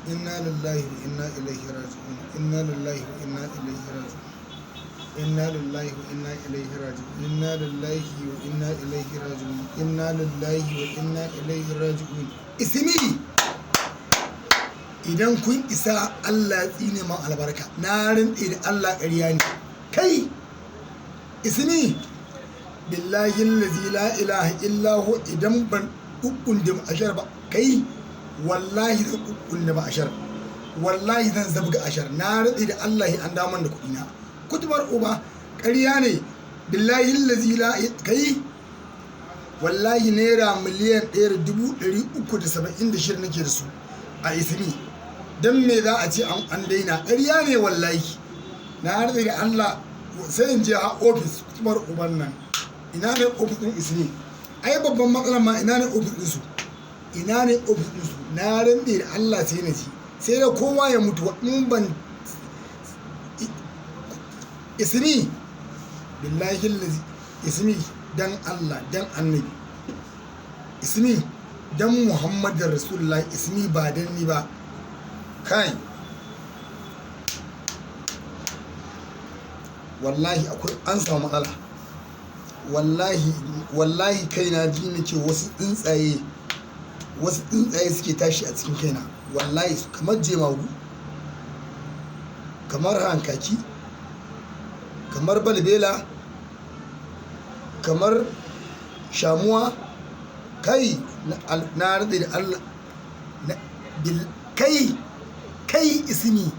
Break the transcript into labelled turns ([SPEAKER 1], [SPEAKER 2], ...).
[SPEAKER 1] Inna lillahi wa inna ilaihi raji'un. Inna lillahi wa inna ilaihi raji'un. Inna lillahi wa inna ilaihi raji'un. Inna lillahi wa inna ilaihi raji'un. Inna lillahi wa inna ilaihi raji'un. Ismi, idan kun isa, Allah ya tsine man albarka. Na rantse da Allah, ƙarya ne. Kai ismi, billahi allazi la ilaha illa hu, idan ban kukkunde ashar ba, kai, wallahi zan kukkunde ba ashar, wallahi zan zabga ashar. Na rantse da Allah, an daman da kuɗi na. Kutubar uba, ƙarya ne. Billahi allazi la, kai, wallahi ₦1,376,000 nake da su a ismi. Don me za a ce an daina? Ƙarya ne wallahi. Na rantse da Allah sai in je a ofis. Kutubar uban nan, ina ne ofis ɗin ismi? Ai babban matsalar ma, ina ne ofis ɗinsu? Ina ne ofis ɗinsu? Na rantse da Allah sai na ji, sai da kowa ya mutu in ban. Ismi, billahi lazi, ismi, dan Allah, dan annabi, ismi, dan Muhammadin Rasulullah, ismi, ba dan ni ba. Kai, wallahi akwai, an samu matsala wallahi. Wallahi kaina ji nake wasu tsuntsaye, wasu tsuntsaye suke tashi a cikin kaina wallahi, kamar jemagu, kamar hankaki, kamar balbela, kamar shamuwa. Kai, na rantse da Allah, kai, kai ismi.